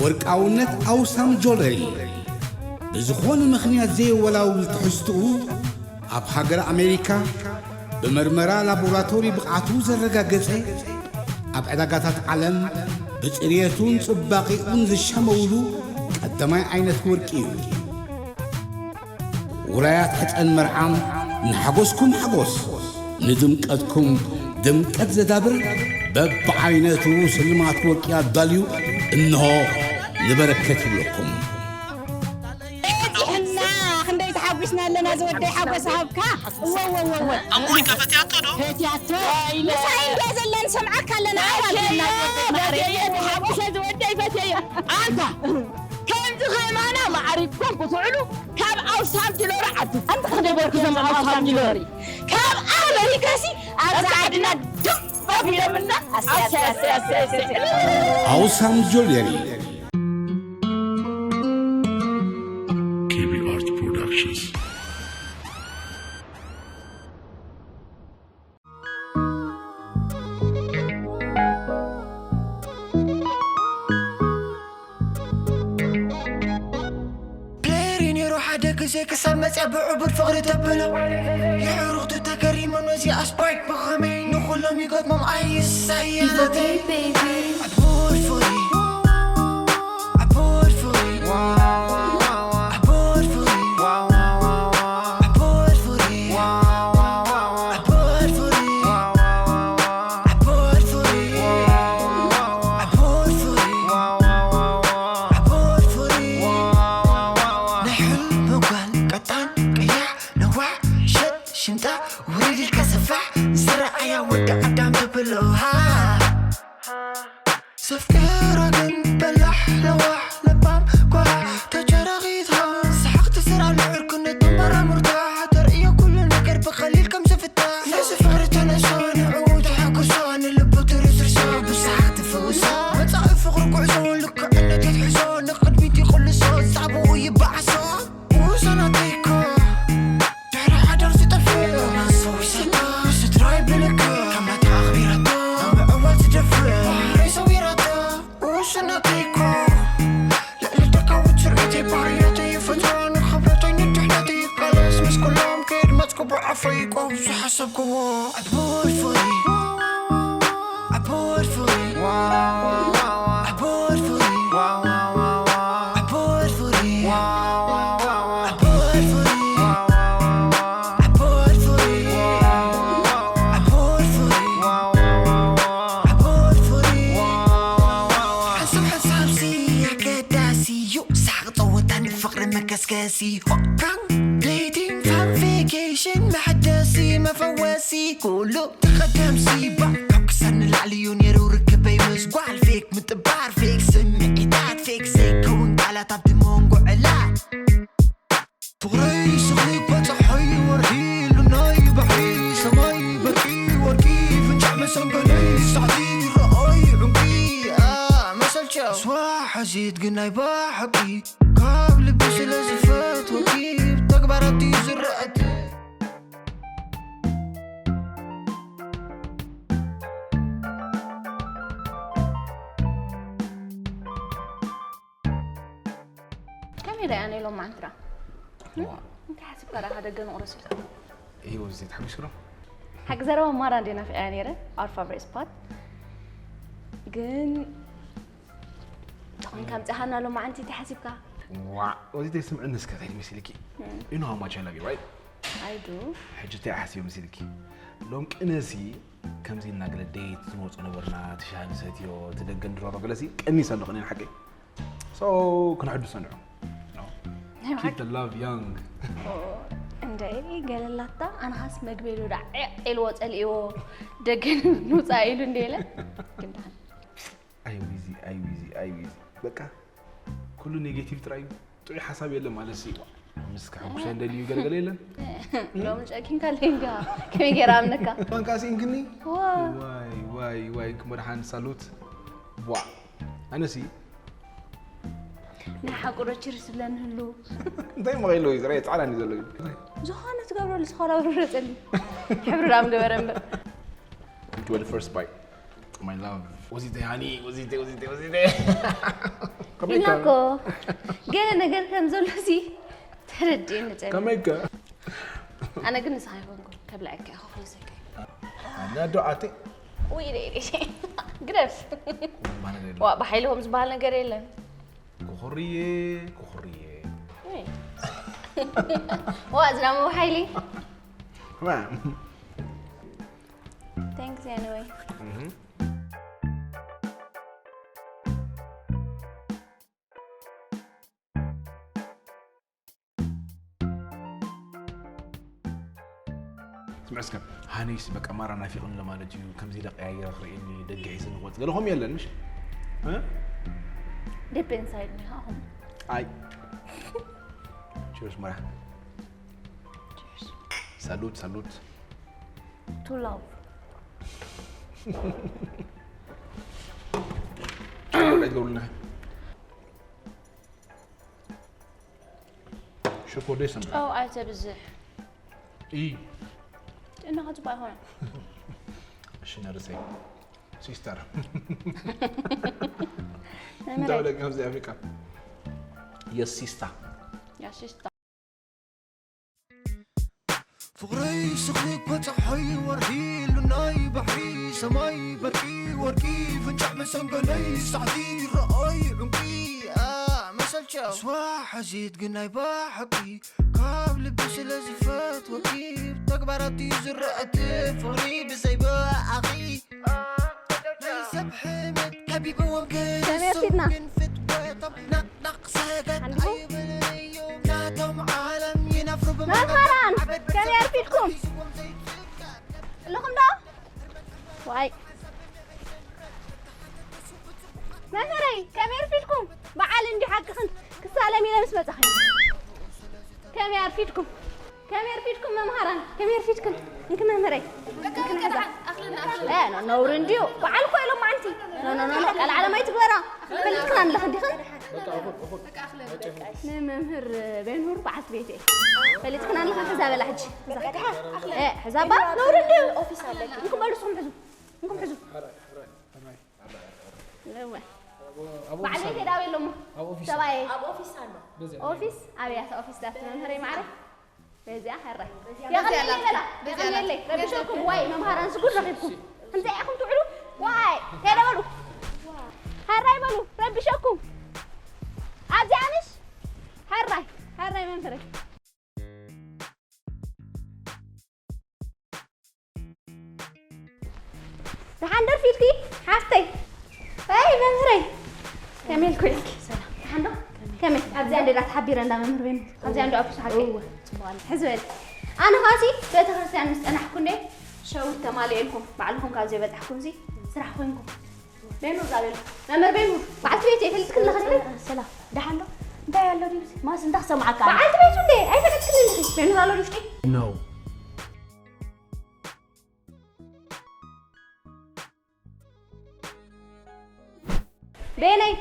ወርቃውነት ኣውሳም ጆለሪ ብዝኾነ ምኽንያት ዘየወላውል ትሕዝትኡ ኣብ ሃገር ኣሜሪካ ብመርመራ ላቦራቶሪ ብቕዓቱ ዘረጋገጸ፣ ኣብ ዕዳጋታት ዓለም ብጽርየቱን ጽባቐኡን ዝሻመውሉ ቀዳማይ ዓይነት ወርቂ እዩ። ውራያት ሕጸን መርዓም ንሓጎስኩም ሓጎስ፣ ንድምቀትኩም ድምቀት ዘዳብር በብዓይነቱ ስልማት ወርቂ ኣዳልዩ እንሆ ንበረከት ይብለኩም። በጺሕና፣ ክንደይ ተሓጒስና ኣለና ዝወደይ፣ ሓጎስ ሃብካ። እወ፣ እወ፣ እወ፣ እወ። ኣሞይ ከፈትያቶ ዶ? ፈትያቶ። ምሳይ እንድያ ዘላ ንሰምዓካ ኣለና፣ ኣዋልድና ዝወደይ ማዕረ። ፈትየዮ፣ ተሓጒሰ ዝወደይ፣ ፈትየዮ። ኣንታ፣ ከምዚ ከማና ማዕሪግኩም ክትውዕሉ ካብ ኣውሳም ጅሎሪ ዓዱ። ኣንታ ክንደይ በርኩ ዘም ኣውሳም ጅሎሪ። ካብ ኣመሪካሲ ኣብዛ ዓድና ድም ኣቢሎምና። ኣሰይ፣ ኣሰይ፣ ኣሰይ፣ ኣሰይ፣ ኣሰይ። ኣውሳም ጆለሪ። K B Art Productions. ፕሌሪ ነይሩ ሓደ ግዜ ክሳብ መፅያ ብዕቡድ ፍቕሪ ተብሎ። የዕሩኽቱ ተገሪሞም ነዚ ኣስፓይክ ብኸመይ ንኹሎም ይገጥሞም ኣይሳየ። Baby. I bought for you. I bought for you. I bought for you. I bought for you. I bought for you. I bought for you. I bought for you. I bought for you. ናይ ሕልሚ ጓል ቀጣን ቀያሕ ነዋሕ ሸጥ ሽምጣ ውርድ ኢልካ ሰፋሕ ንዝረኣያ ወዲ ኣዳም ትብሎ ሃ ዘፍቅራ ግን በላሕ ለዋሕ ለባም ጓሕ ተጨረኺትኻ ሰሓቕ ትስራ ንዕርክነት ተንበራ ሙርታሕ ተርእዮ ኩሉ ነገር ብቐሊል ከም ዝፍታሕ ነዚ ፍቕሪ ተነሶ ንዕኡ ተሓጉሶ ንልቡ ትርስርሶ ብሰሓቕ ትፍውሶ መጻኢ ፍቕሪ ጉዕዞ ልክዕነት የትሕዞ ንቕድሚት ይቕልሶ ጻብኡ ይበዓሶ ውሰናተይኮ ድሕሪ ሓዳር ዝጠፍእ ሰው ይሰጣ ስድራይ ብልክ ካብ ናታ ኣኽቢራቶ ምዕዋል ዝደፍእ ባህረይ ሰዊራቶ ውስነተይኮ ልዕሊ ደካውት ስርዒተይ ባህርያተይ ይፈትዋ ንኽብረተይ ንድሕነተይ ይቃለስ ምስ ኩሎም ከየድመፅኩ ብዓፈይ ቆብ ዝሓሰብክዎ ኣቦድ ፍቕሪ ኣቦድ ፍቕሪ ኣቦድ ፍቕሪ ኣቦድ ፍቕሪ ኣቦድ ፍቕሪ ኣቦድ ፍቕሪ ኣቦድ ፍቕሪ ኣቦድ ፍቕሪ ሓንሳብ ሓንሳብሲ ኣገዳሲ እዩ ሳቅ ጸወታ ንፍቕሪ መከስከሲ ሆካን ዴቲንግ ፋን ቬኬሽን መሐደሲ መፈወሲ ኩሉ ተቐደምሲ ባዕ ካብ ክሳድ ንላዕሊ እዩ ነይሩ ርክበይ ምስ ጓል ፌክ ምጥባር ፌክ ስምዒታት ፌክ ዘይከውን ቃላት ኣብቲ መንጎ ዕላል ፍቕረይ ስኺ እኳ ጸሓይ ወርሒ ሉናይ ባሕሪ ሰማይ በርቂ ወርቂ ፍንጫዕ መሰንገለይ ሳዕቲ ረኣይ ዕንቂ መሰልቸው ስዋ ሓሲት ግን ናይ ብሓቂ ካብ ልቢ ስለ ዝፈትወኪ ብተግባራት እዩ ዝረኣቲ ከመይ ደኣ ነይ ሎማዓንቲ ደኣ እንታይ ሓሲብካ ደኣ ደገ ንቑረስ ኢልካ ይህ ወዚ ዘይተሓጒስኩ ዶ ሓቂ ዘረባ ማራ እንደ ናፊቐያ ነይረ our favorite spot ግን ኾንካ ምፅእኻና ሎማዓንቲ እንታይ ሓሲብካ ዋዕ ወዚ ዘይስምዕኒ እስከ ከይድ መሲልኪ you know how much I love you right I do ሕጂ እንታይ ሓሲበ መሲልኪ ሎም ቅነሲ ከምዚ እናገለ ዴት ዝመፁ ነበርና ትሻሃ ንሰትዮ ትደገ ንድረሮ ገለሲ ቀኒሰ ኣለኹ ናይ ሓቂ so ክነሕድሶ ንዑ keep the love young እንደ ገለላታ ኣንኻስ መግቢ ኢሉ ዳ ዒቕ ኢልዎ ጸሊእዎ ደገ ንውፃእ ኢሉ እንደ ኢለ ግን ደሓን ኣይዊዚ ኣይዊዚ ኣይዊዚ በቃ ኩሉ negative ጥራይ ጥዑይ ሓሳብ የለ ማለት ሲ ምስ ከሐጉሰ እንደልዩ ገለገለ የለን ሎም ጨኪንካ ለንጋ ከመይ ገይረ ኣምነካ ፋንካሲ እንክኒ ዋ ዋይ ዋይ ዋይ እንክመድሓን ሳሉት ቧ ኣነሲ ናይ ሓቁ ዶ ችርስ ዝብለኒ ህሉ እንታይ መቐሎ እዩ ዝረአ ፃዕዳ እዩ ዘሎ ዝኾነ ትገብረሉ ዝኾነ ብረፀሊ ሕብሪ ዳም ገበረ እምበር Enjoy the first bite. My love. Was it honey? Was it was it was it? ከመይ ኢልና ከ? እኮ ገለ ነገር ከም ዘሎ ሲ ተረዲእኒ ጸኒሑ። ከመይ ከ? ኣነ ግን ንስኻ ኣይኮንኩን ከብልዐካ እየ፣ ክኹልሰካ እየ። ኣነ ዶ ኣቲ? ውይ፣ ደይ፣ ደይ፣ ደይ። ግደፍ። ማን ገለ? ዋ፣ ብሓይሊ ከምኡ ዝበሃል ነገር የለን። ኩኹርየ፣ ኩኹርየ። ውይ። ዋ፣ ዝናሙ ብሓይሊ። ዋ። Thanks anyway. እህ። ስምዕ እስከ፣ ሃኒስ በቃ ማራ ናፊቕኒ ኣሎ ማለት እዩ። ከምዚ ኢለ ቀያይረ ክርእየኒ፣ ደገ ሒዘ ንክወጽእ። ገለ ከምኡ የለን፣ ምሽ? እ? Deep inside me, ها هم. ኣይ። Cheers፣ ማራ። Cheers። ሳሉት፣ ሳሉት። To love። ቸኮሌት ገብሩልና። ሽኮር ደስ ይብል። ጨው ኣይተብዝሕ። ኢ። ጥዕናኻ ጽቡቕ ኣይኮነን። እሺ፣ ነርሰይ። ሲስተር። መምህረይ። እንታይ ወደ ከምዚ ኣፍሪቃ? የስ ሲስታ። የስ ሲስታ። ፍቕረይ ስኽሪ እኮ ጸሓይ ወርሒ ሉናይ ባሕሪ ሰማይ በርቂ ወርቂ ፍንጫዕ መሰንገለይ ሳዕዲ ረኣይ ዕንቂ ኣ መሰልቸው ስዋ ሓዚት ግን ናይ ብሓቂ ካብ ልቢ ስለ ዝፈትወኪ ተግባራት እዩ ዝረኣቲ ፍቕሪ ብዘይ ብኣኺ ናይ ሰብ ሕመት ከቢብዎም ከመይ ኣርፊድና? ግን ፍትወቶም ናቕናቕ ሰገድ ዓንዲኹ? ኣይብልዮም ናቶም ዓለም ይነፍሩ ብመንገድ መምህራን፣ ዓበድ ከመይ ኣርፊድኩም? ኣለኹም ዶ? ዋይ። መምህረይ፣ ከመይ ኣርፊድኩም? በዓል እንዲ ሓቅኽን ክሳለም ኢለ ምስ መጻኹ። ከመይ ኣርፊድኩም? ከመይ ኣርፊድኩም መምሃራን? ከመይ ኣርፊድክን? እንኪ መምህረይ። እንኪ ንሕዛ። እ፣ ኖ፣ ነውሪ እንድዩ። በዓል እኮ ኢሎም ማዓንቲ። ኖ፣ ኖ፣ ኖ፣ ኖ፣ ቀልዓለም ኣይትግበራ። ፈሊጥክን ኣለኽን ዲኽን? ንመምህር ቤንሁር በዓልቲ ቤት እየ። ፈሊጥክን ኣለኽን? ሕዛ በላ ሕጂ። ሕዛ። እ፣ ሕዛ ባ? ነውሪ እንድዩ። እንኪ በሉ ንስኹም ሕዙ። እንኩም ሕዙ። እወ። ኣብ በዓል ኦፊስ ቤት ኣሎ። ሄዳዊ ኣለሞ። ኣብ ኦፊስ ሰብኣየ። ኣብ ኦፊስ ኣሎ። በዚያ ኦፊስ? ኣብያ፣ እታ ኦፊስ ዳት መምህረይ ማዕረ። በዚያ፣ ሕራይ። በዚያ የቐንየለይ ኣላ። በላ። በዚያ ኣላ። የቐንየለይ። ረብሸኩም። ዋይ፣ መምሃራን ስጉድ ረኺብኩም። እንታይ ኢኹም ትውዕሉ? ዋይ፣ ሄደ በሉ። ሕራይ በሉ። ረብሸኩም። ኣብዚኣ ምሽ? ሕራይ። ሕራይ መምህረይ። ደሓን ደርፊ ኢልኪ ሓፍተይ። ኣይ መምህረይ። ከመይ ኢልኩ ኢልኪ? ሰላም። ደሓን ዶ? ከመይ? ኣብዚኣ እንደ ዳት ሓቢረ እንዳ መምህር ቤን። ኣብዚኣ እንደ ኣፍሽ ሓቂ። እወ፣ ጽቡቕ ኣለ። ሕዚ በል። ኣነ ኻሲ ቤተክርስትያን ምስ ጸናሕኩ እንደ ሸዊት ተማሊኤልኩም። ባዕልኹም ካብ ዘይበጻሕኩም ሲ ስራሕ ኮይንኩም። ቤኑ እዛ ቤኑ። መምህር ቤኑ። በዓልቲ ቤት የፈልጥክን ኣለኽን? ሰላም። ደሓን ዶ? እንታይ ኣሎ ድዩ? ማስ እንታይ ክሰምዓካ? በዓልቲ ቤቱ እንደ ኣይፈልጥክን ኣለኽን? ቤኑ ኣሎ ውሽጢ? No። ቤነይ።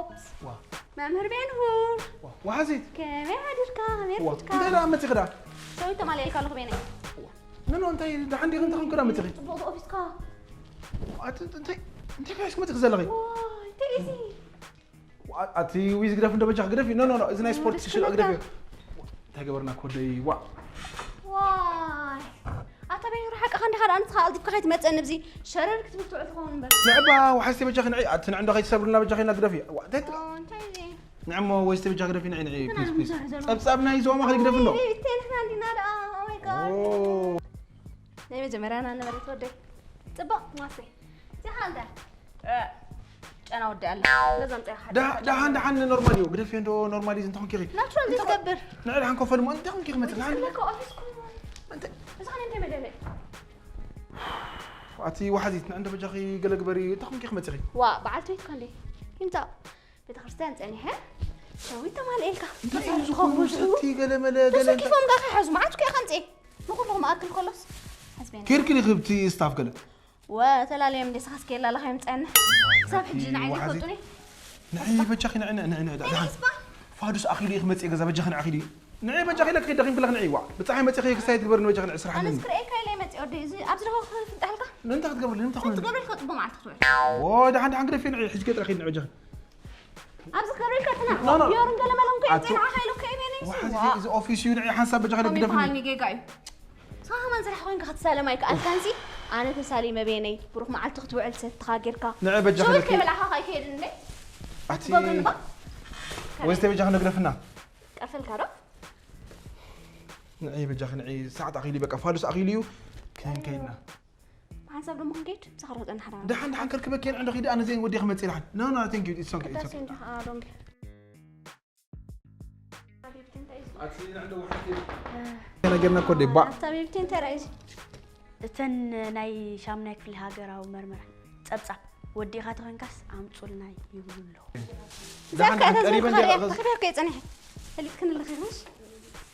ኦፕስ። ዋ። መምህር ቤንሁር። ዋ፣ ወሓዚት። ከመይ ሓዲርካ? ከመይ ዋ፣ ኣርፊድካ? እንታይ ደኣ መጺኺ ደኣ? ሸዊት ተማሊኤልካ ኣለኹ ቤነይ። ዋ፣ ኖ፣ ኖ፣ እንታይ ደሓን ዲኺ? እንታይ ኮንኪ ደኣ መጺኺ? ጽቡቕ ዶ ኦፊስካ? ኣቲ፣ እንታይ፣ እንታይ ሒዝኪ መጺኺ ዘለኺ? ዋይ፣ እንታይ እዩ እዚ? ዋ፣ ኣቲ ዊዝ ግደፍ እንዶ በጃኺ ግደፊ። ኖ፣ ኖ፣ ኖ፣ እዚ ናይ ስፖርት ሽሽል ግደፊ። እንታይ ገበርና ኮደይ? ዋ። ዋይ። ኣታ ቤኑር ሓቅኻ እንዲኻ ደኣ ንስኻ ኣልጢፍካ ከይትመጸኒ ብዚ ሸረር ክትብል ትውዕል ትኸውን እምበር። ንዕባ ወሓዝቲ በጃኺ ንዒ፣ ኣቲ ንዕ እንዶ ከይትሰብርና በጃኺ ኢና ግደፊ። ዋ፣ እንታይ ትብል? ኦ፣ እንታይ እዚ? ንዕሞ ወይስቲ በጃኺ ግደፊ ንዒ፣ ንዒ፣ ፕሊዝ፣ ፕሊዝ። ጸብጻብ ናይ ዞማ ከይግደፍ እንዶ። ቤቢ፣ ቤቢ፣ ንሕና እንዲና ደኣ። ኦ ማይ ጋድ። ኦ። ናይ መጀመርያና ነበረት ወደይ። ጽቡቕ፣ ማሰይ። እዚ ሓንተ። እ፣ ጨና ወዲ ኣላ። በዛ ምጽያ ሓደ ደሃ-፣ ደሃን፣ ደሃን ኖርማል እዩ። ግደፍዮ እንዶ ኖርማል እዩ፣ እንተ ኾንኪ ኺ-፣ ናቹራል እንተ ኾ-፣ ዝገብር። ንዕ ደሃን ኮፈል እሞ፣ እንተ ኾንኪ ኺ መጽእ፣ ደሃን። ለካ ኦፊስኩም። እንተ እዛ ኸነ እንታይ መደለ? ኣቲ ወሓዚት፣ ንዕ እንዶ በጃኺ ገለ ግበሪ፣ እንተ ኾንኪ ኺ መጽእ ኺ? ዋ፣ በዓልቲ ቤት ኮንዴ። ይምጻእ። ቤተክርስትያን ጸኒሐ፣ ሸዊት ተማልኤልካ። እንታይ እዩ ዝኾን ዝኾን ብዙ? እቲ ገለ መለ ገለ ንሱ እንታይ? ኪፎም ጋር ከይሓዙ፣ መዓት እኮ እየ ከምጽእ። ንኹሉ ክመኣክል ከሎስ፣ ሓስበና። ኬድኪ ዲኺ ብቲ ስታፍ ገለ? ወ፣ ተላለዮም እንዴ፣ ስኻስ ከየላላኻ የምጽኣና። ዋይ፣ ክሳብ ናቲ ሕጂ ንዓይ ወሓዚ። ዘይፈልጡኒ። ንዒ በጃኺ፣ ንዒ፣ ንዒ፣ ንዒ፣ ንዒ፣ ናይ ደሓን። ሒዝባ? ፋዱስ ኣኺሉ እዩ ክመጽእ ገዛ፣ በጃኺ ንዒ ኺዲ። ንዒ በጃኺ፣ ኢለኪ ደኺምክለኺ ንዒ፣ ዋ። ብጻሓይ መጺኺ ክሳይ ትግበርኒ በጃኺ ንዒ፣ ስራሕ ኣነስ ኣለኒ። ክርእየካ ኢለ እየ መጺአ ወደይ፣ እዚ ኣብዚ ደኸ ክፍንጣልካ? ንምንታይ ክትገብርሊ? ንምንታይ ክወጽእ ክትገብርሊ? ክትጥቦ መዓልቲ ክትውዕል። ዎ፣ ደሓን፣ ደሓን ግደፊ ንዒ፣ ሕጂ ገይረ ኺድ ንዒ በጃኺ። ኣብዚ ክገብረልካ ጽናሕ። ኖ፣ ኖ። ዮርን ገለ መለ እንኳ ኣቱ- ጽናሕ ሓይሉ ከይበነ ይስዋ። ዋሓዚ እዚ ኦፊስ እዩ፣ ንዒ ሓንሳብ በጃኻ ኮም ግደፍኒ። ይበሃል ኒጌጋ እዩ። ንስኻ ከማን ስራሕ ኮይንካ ክትሳለም ኣይከኣልካንሲ፣ ኣነ ተሳሊመ በየነይ፣ ብሩኽ መዓልቲ ክትውዕል ሰትኻ ጌርካ። ንዒ በጃኻ ሸውል ለኪ- ከይበላዕኻ ከይከይድን እንዴ? ኣቲ ክትጎግን ባ? ወይስ ተይ በጃኻ ንግደፍና? ቀፈልካ ዶ? ንዒ በጃኺ ንዒ፣ ሰዓት ኣኺሉ እዩ፣ በቃ ፋሉስ ኣኺሉ እዩ። ከይን ከይድና። ብሓንሳብ ደሞ ክንከይድ፣ ምሳኻ ርሕጠና ሓራ። ደሓን ደሓን ከርክበኪ፣ ንዕንዶ ኺዲ፣ ኣነ ዘይን ወዲኺ መጽእ ደሓን። No, no, thank you, it's okay, it's okay። ዳሴ እንጂ፣ አ፣ ዶንጌ። ኣቲ ንዕንዶ ወሓፍቲ። ነገርና እኮ ደይ፣ ባ። ኣታ ቤብቲ እንታይ ራእዩ? እተን ናይ ሻምናይ ክፍሊ ሃገራዊ መርመራ ጸብጻብ ወዲኻ ተኾይንካስ ኣምጹልና ይብሉ ኣለዉ። ደሓን፣ ደሓን፣ ቀሪበን ገለ ተኸፊያ እኮ የጸኒሐ። ፈሊጥክን ኣለኺ፣ ምሽ?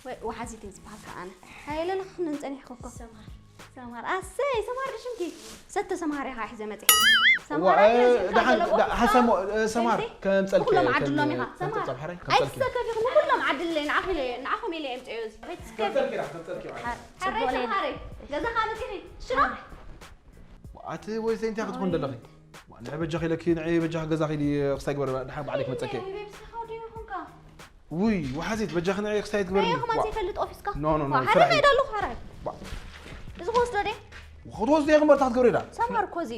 ወይ ወሓዚት እየ ዝበሃል ከኣ ኣነ። ሃይለ ለኽኽን ጸኒሕኩ እኮ። ሰምሃር። ሰምሃር። ኣሰይ፣ ሰምሃር ድሽምኪ? ሰተ ሰምሃር ኢኻ ሒዘ መጺእ። ዋ፣ ሰምሃር ኣየ፣ እ፣ ዝብል ደሓን፣ ካልእ ዳ-፣ ሓሳሞ፣ እ፣ ሰምሃር፣ ሰምሃር፣ ከምጸልኪ፣ ኩሎም ዓድሎም ከም-፣ ኢኻ። ሰምሃር። ከምጸልኪ፣ ሓራይ፣ ከምጸልኪ። ኣይትሰከፊ፣ ኩሎም ዓድለይ፣ ንዓኹም ኢለ፣ ንዓኹም ኢለ እምጽዮ እዚ። ኣይትሰከፊ። ከምጸልኪ ኢኻ፣ ከምጸልኪ ኢኻ። ሓ-፣ ሓራይ ጽቡቕ ሰምሃረይ፣ ገዛኻ መጺኺ። ሽሮ። ኣቲ ወይ ሰይቲ ክትኾን ደለኺ? ዋ፣ ንዒ በጃኺ ኢለኪ፣ ንዒ በጃኺ ገዛ ኺዲ፣ ክስታይ ግበር፣ ደሓን ባዕለይ ክመጸኪ። ቤብስኻ ወዲኡ ይኹንካ። ውይ፣ ወሓዚት፣ በጃኺ ንዒ ክስታይ ትግበርኒ። ናይ ኹማን ዋ። ዘይፈልጥ ኦፊስካ። ኖ፣ ኖ፣ ኖ፣ ዋ፣ ሓደ ስራሕ እዩ። ከይደ ኣለኹ፣ ሓደ። ዋ። እዚ ክወስዶ ድየ? ክትወስዶ እየ፣ ክምበር፣ ታኽትገብሪ ዳ? ሰማር እኮ እዚ።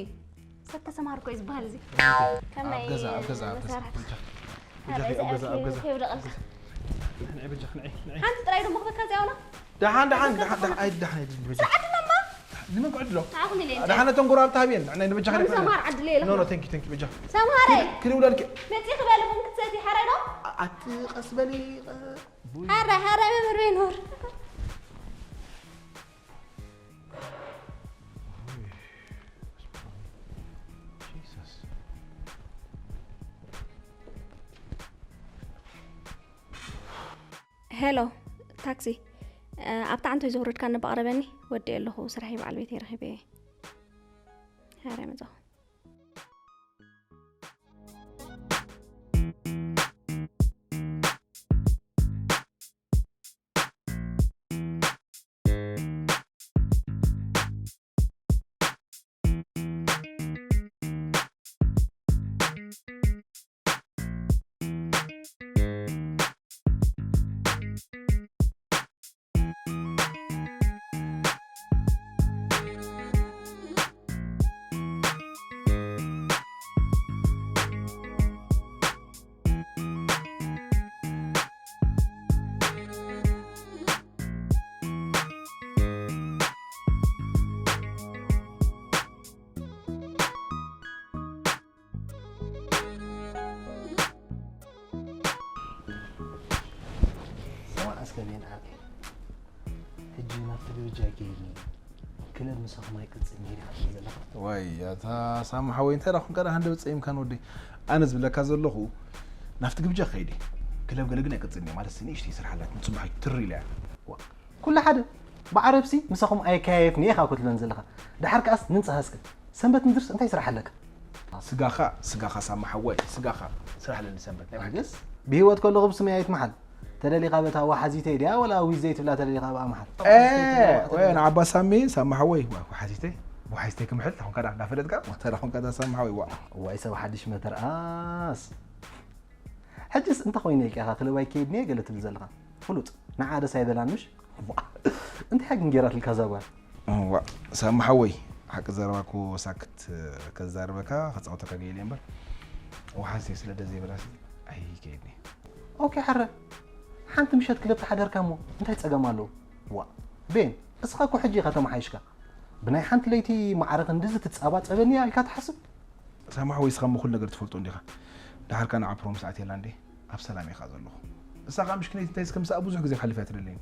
ሰተ ሰማር እኮ እዩ ዝበሃል እዚ። ኣብ ከመይ ገዛ፣ ኣብ ገዛ፣ ኣብ ገዛ። መሳርሒ? በጃኺ። በጃኺ፣ ኣብ ገዛ፣ ኣብ ገዛ። ከይውደቐልካ። ንዒ በጃኺ፣ ንዒ፣ ንዒ። ሓንቲ ጥራይ ደሞ ክበካ እዚኣ ውላ? ደሓን፣ ደሓን፣ ደሓን፣ ደሓን፣ ኣይ፣ ደሓን፣ ኣይደልን፣ በጃኺ። ሰዓት እማ? ንመን ክዕድሎ? ንዓኹም ኢለ እንተ። ደሓን፣ እተን ጎረባብቲ ሃብየን፣ ንዓይ ንበጃኺ ከም ደሓን። ሰማር ዓድለ ኢለ። ኖ፣ ኖ፣ ቴንክ ዩ፣ ቴንክ ዩ፣ በጃኺ። ሰማረይ! ክድ-፣ ክድውለልኪ። መጺእ ክበሊ ቡን ክትሰቲ፣ ሓራይ ዶ? ኣቲ ቀስ በሊ፣ ቀ-፣ ቡይ። ሓራይ፣ ሓራይ፣ መምህር ቤኖር። ጂሰስ። ሄሎ፣ ታክሲ። እ፣ ኣብታ ዓንቶይ ዘውርድካኒ ብኣቕረበኒ፣ ወዲኤ ኣለኹ፣ ስራሐይ በዓል ቤተይ ረኺበ እየ። ሃረ መጻኹ። ስማዕ እስከ ቤን ዓርከይ፣ ሕጂ ናብቲ ግብጃ ከይድኒ፣ ክለብ ምሳኹም ኣይቅጽልን እየ ዲኻ ትብል ዘለኻ? ዋይ፣ ኣታ ሳሚ ሓወይ፣ እንታይ ደኣ ኾንካ ደኣ ሃንደበት ጸይምካን ወደይ? ኣነ ዝብለካ ዘለኹ፣ ናብቲ ግብጃ ከይደ። ክለብ ገለ ግን ኣይቅጽልን እየ፣ ማለት ንእሽተይ ስራሕ ኣላትኒ፣ ጽባሕ ትር ኢለ እያ። ዋ፣ ኩሉ ሓደ፣ ብዓረብሲ ምሳኹም ኣይከያየፍን እየ ኢኻ እኮ ትብለኒ ዘለኻ። ደሓር ከኣስ ንንጽሃ እስከ፣ ሰንበት ምድርስ እንታይ ስራሕ ኣለካ? ስጋኻ፣ ስጋኻ ሳሚ ሓወይ፣ ስጋኻ ስራሕ ኣለኒ ሰንበት፣ ናይ ብሓቂ። ኣገስ፣ ብህይወት ከለኹ ብስመይ ኣይትምሓል። ተደሊኻ በታ ዋሓዚተይ ድያ ወላ ዊዘይ ትብላ ተደሊኻ ብኣ ምሓል። ኤ፣ ወይ ንዓባ ሳሚ፣ ሳሚ ሓወይ፣ ዋ-፣ ዋሓዚተይ፣ ዋሓዚተይ ክምሕል፣ ተኾንካ ዳ-፣ እንዳፈለጥካ፣ ወተራ ኾንካ ዳ ሳሚ ሓወይ፣ ዋ። እዋይ ሰብ ሓድሽ መተርኣስ። ሕጅስ እንታይ ኮይነ ኢልካ ኢኻ ክለብ ኣይከይድን እየ ገለ ትብል ዘለኻ? ፍሉጥ፣ ንዓ ደስ ኣይበላን ምሽ? ዋ፣ እንታይ ግን ጌራትልካ እዛ ጓል? ዋ፣ ሳሚ ሓወይ፣ ሓቂ ዘረባ እኮ ሳክት ከዛርበካ፣ ከጻውተካ ገይለ እምበር፣ ዋሓዚተይ ስለ ደዘይበላ ሲ ኣይከይድን እየ። ኦኬ፣ ሓረ። ሓንቲ ምሸት ክለብ ተሓደርካ እሞ እንታይ ጸገም ኣለዎ? ዋ፣ ቤን፣ እስኻ እኮ ሕጂ ኢኻ ተመሓይሽካ። ብናይ ሓንቲ ለይቲ ማዕረ ክንድዚ ትጻባጸበኒ እያ ኢልካ ትሓስብ? ሳሚ ሓወይ፣ እስኻ እሞ ኩሉ ነገር ትፈልጦ እንዲኻ። ደሓር ከኣ ንዓ ፕሮሚስ ኣትየላ እንዴ? ኣብ ሰላም እየ ከኣ ዘለኹ። እሳ ከኣ ምሽክነይቲ እንታይ እስከ ምስኣ ብዙሕ ግዜ ክሓልፍ እያ ትደልየኒ።